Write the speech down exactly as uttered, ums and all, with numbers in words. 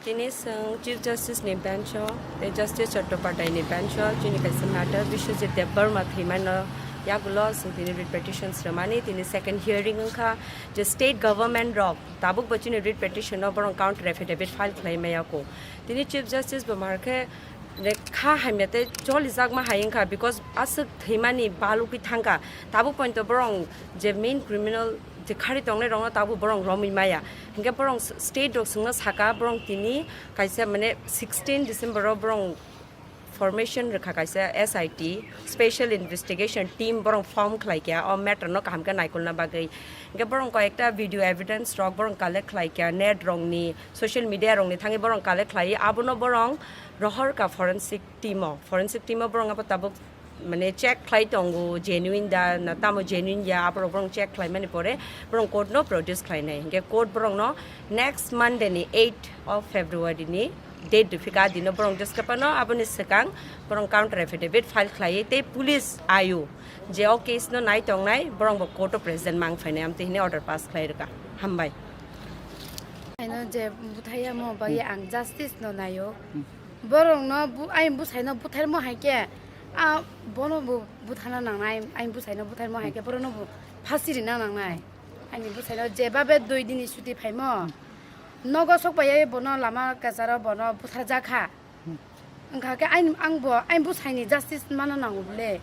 Tini chwng Chief Justice ni bench o tei Justice Chattopadhyay ni bench o chini kaisa matter Biswajit Debbarma thwimano yagulo chwng tini writ petitions rwmani tini second hearing wngkha je state government rok tabuk bo chini writ petition no borok counter affidavit file khlai maya kho. Tini Chief Justice bo mar khe je kha hamya tei cholijakma hai wngkha because aswk thwimani balugwi thangkha tabuk pointo borok je main criminal je khari tongnai rokno tabuk borok romwi maya. Hinkhe borok s-, state rok swngno saka borok tini kaisa mane sixteen December o borok formation rwkha kaisa S I T special investigation team borok form khlai kha o matter no kaham khe naikolna bagwi. Hinkhe borok koi ekta video evidence rok borok collect khlai kha net rokni social media rokni thangwi borok collect khlai abono borok rohor kha forensic team o forensic team o borok abo tabuk mane check khlai tongo genuine da na tamo genuine ya aborok borok check khlai mani pore borok court no produce khlai nai hinkhe court borok no next Monday ni eight of February ni date rwphika dino borok jeskapano aboni swkang borok counter affidavit file khlai tei police ayu je o case no nai tongnai borok bo court o present mang phainai amtwi hini order pass khlai rwkha. Hambai. Aino je buthai amo bagwi ang justice no naio. Borok no bu-, ai bwsai no butharmo hai khe, a bono bo buthana nangnai, ai bwsai no butharmo hai khe borok no bo phasi rina nangnai. Ani bwsai no je babe dui dini chuti phaimo. Nogo sok pai bono lama kacharo bono butharjakha. Wngkha khe aini, ang bo, aini bwsaini justice mana nango bole.